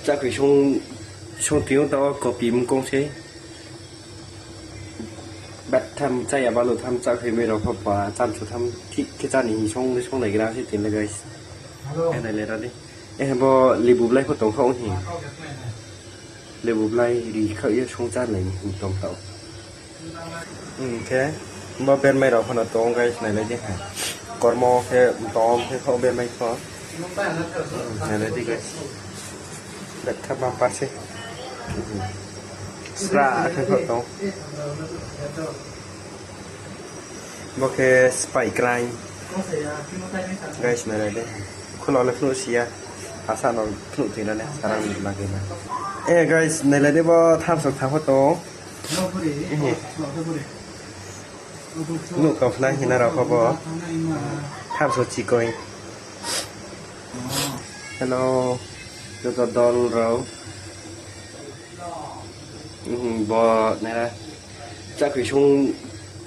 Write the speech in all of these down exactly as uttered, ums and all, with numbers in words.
Chakri song, song tiyong tao kopi mukong se. Bat tham chaya balu tham chakri mero pha pa chan chu tham thik khe chani hi song song nai gra se tin le guys. Hello. Eh, nai le ra di. Eh, bo lebu blai pho tong kha ong hi. Lebu blai ri kha ye song cha nai ni tong tao. Hmm, khe bo bermai rok phano tong guys, nai lai di kha. Kormo khe tong khe kho bermai kho. Hmm, nai lai di guys. Dak kha bumper se. Hmm. Sra khe kho tong. Bo khe spy crime. Guys, nai lai di. Khulok le phunu siya. Asa no phunu thina ne sarang ni lagi na. Eh, guys, nai lai di bo thamsok thangkho tong. Nuk tongphla hina rok bo. Thamso chikoi. Hello. Joto dol rok. Bo nera. Chakri song,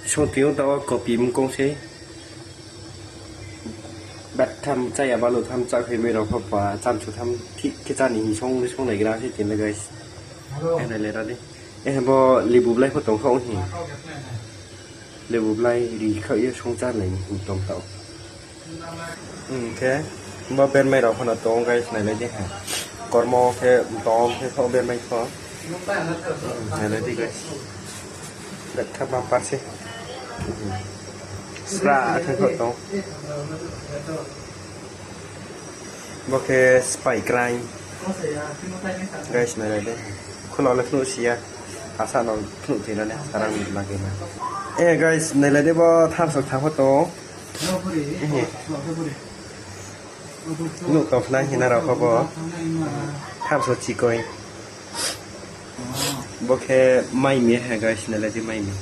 song tiyong tao kopi mukong se. Bat tham chaya balu tham chakri mero pha pa chan chu tham thik khe chani hi song song nai gra se tin le guys. Hello. Eh, nai le ra di. Eh, bo lebu blai pho tong kha ong hi. Lebu blai ri kha ye song cha nai ni tong tao. Hmm, khe bo bermai rok phano tong guys, nai lai di kha. Kormo khe tong khe kho bermai kho. Hmm, nai lai di guys. Dak kha bumper se. Hmm. Sra khe kho tong. Bo khe spy crime. Guys, nai lai di. Khulok le phunu siya. Asa no phunu thina ne sarang ni lagi na. Eh, guys, nai lai di bo thamsok thangkho tong. Nuk tongphla hina rok bo. Thamso chikoi. Bo khe mai mi hai guys, nai lai di mai mi.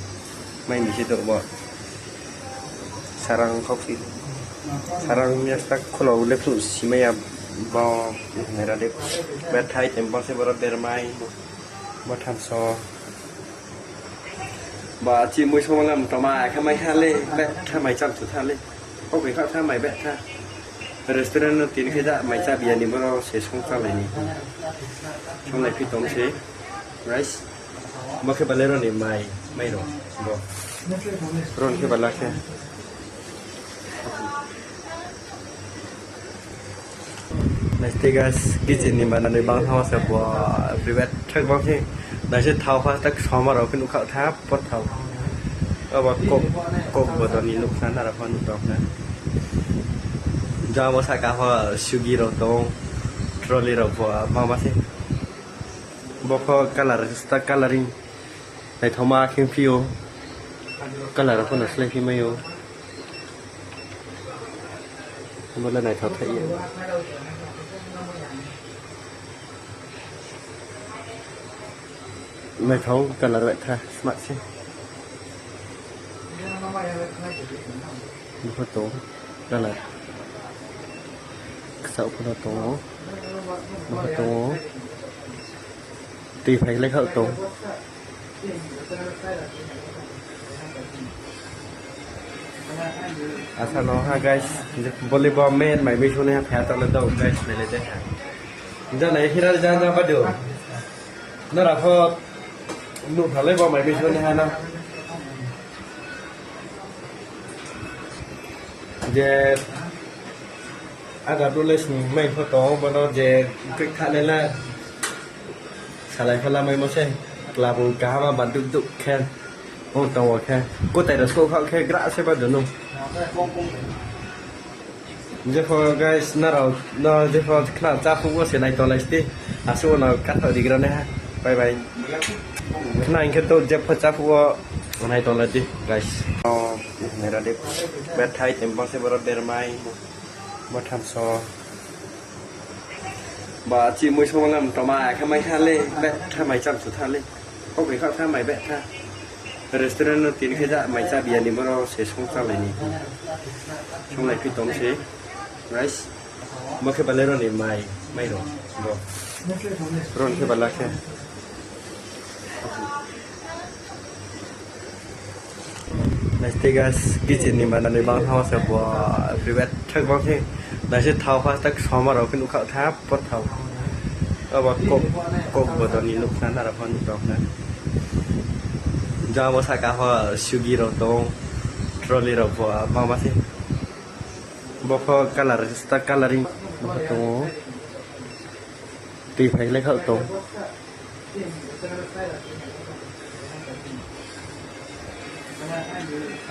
Mai mi se do bo. Sarang khok si. Sarang mi sta khulok le phunu simaya bo nera de. Ber thai tem bo se boro bermai. Bo thamso. Ba chi mui song lam toma kha mai kha le, bet kha mai cham chu tha le. Kok bai kha kha mai bet kha. Restaurant no tin khe ja mai cha biya ni boro se song cha lai ni. Song lai phi tong se. Rice. Bo khe ba le ro ni mai, mai ro. Bo. Ron khe ba la khe. Naisite guys, kitchen ni manani bang thangma se bo private thak bang khe. Naisite thao pha tak soma rok khe nukha thap por thao. Abo kok, kok bodol ni nukha nara pha nuk rok na. Jabo saka pha sugi rok tong, trolley rok bo mama se. Bo pho colour, sta colouring. Naithoma khe phio. Colour rok phano slai phi maio. Bo le naithok thai ya. Naithok colour bai kha smart se. Bo pho tongo colour. Kchak phano tongo. Bo pho tongo. Twi phai lai kha tongo. Asa no ha guys, volleyball men mai bisuni ha phaya tole do guys, nai le de ha. Jana hira jana badu. Nara pho nuk tha le bo mai bisuni ha na. Je aga dole sini mai pho tongo bono je kwk tha le la. Salai phala mai mo se, kla bo kaham ba duk duk khe. Ong tongo khe. Kotai rok sok kha khe gra se ba dunu. Jepho guys, narok, no, jepho khna chaphugo se nai tolai sti. Asuk no katho rigra ne ha. Bye bye. Khna hingkhe to jepho chaphugo nai tolai di, guys. Oh, nera de. Bethai tempo se boro bermai. Bo thamso. Ba chi mui song lam toma khe mai kha le, bet kha mai cham su tha le. Kok bai kha kha mai bet kha. Restaurant no tin khe ja mai cha biya ni boro se song cha lai ni. Song lai phi tong se. Rice. Bo khe ba le ro ni mai, mai ro. Bo. Ron khe ba la khe. Naisite guys, kitchen ni manani bang thangma se bo private thak bang khe. Naisite thao pha tak soma rok khe nukha thap por thao. Abo kok, kok bodol ni nukna nara pha nuk rok na. Jabo saka pha sugi rok tong, trolley rok bo mama se. Bo pha colour, sta coloring bo pha tongo. Twi phai le kha tong.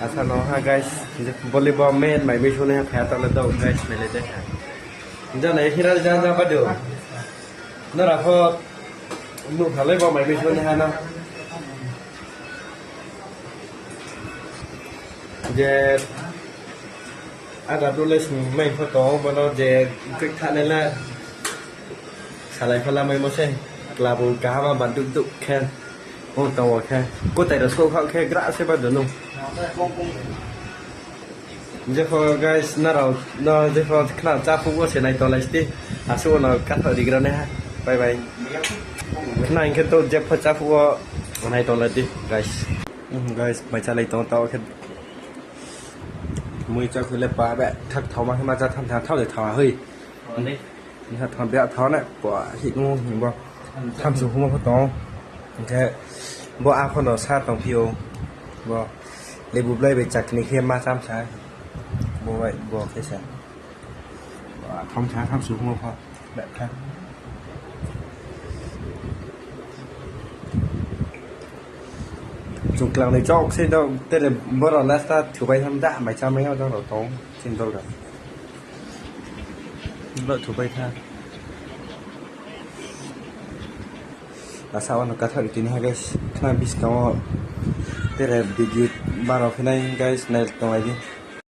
Asa no ha guys, je boli bo main mai bai sone ha phaya tole do guys, mele de ha. Jana hira jana badu. Nara pho nu phalai bo mai bai sone ha na. Je ada dole sung mai pho to bono je kwk thane la. Salai phala mai mo se, klabu kahama banduk duk khe. O tongo khe. Kotai rok sok kha khe gra se ba dunu. Jepho guys, narao, no, jepho khna cha phuk o se nai tolai sti. Asu no katho rigra ne ha. Bye bye. Khna inkhe to jepho cha phuk o nai tolai di, guys. Hmm, guys, mai cha lai tong tao khe. Mui cha khule pa be thak thoma khe ma cha tham cha thao de thawa hoi. Nokha thang bia thang ne, bo hik nung hing bo. Thamsung humo pho tong. Hingkhe bo a phono sa tong phio. Bo lebu blai bai chakni khe ma cham sa. Bo bai bo khe sa. Bo a thong sa thamsung humo pho. Bia kha. Chuklang ni chok se do tere boro nasta thubai tham da mai chamai o jang rok tong. Chini dol da. Bo thubai kha. Asa wano kathar tini ha guys. Khna biskango tere video baro phinai guys nai tonglai di.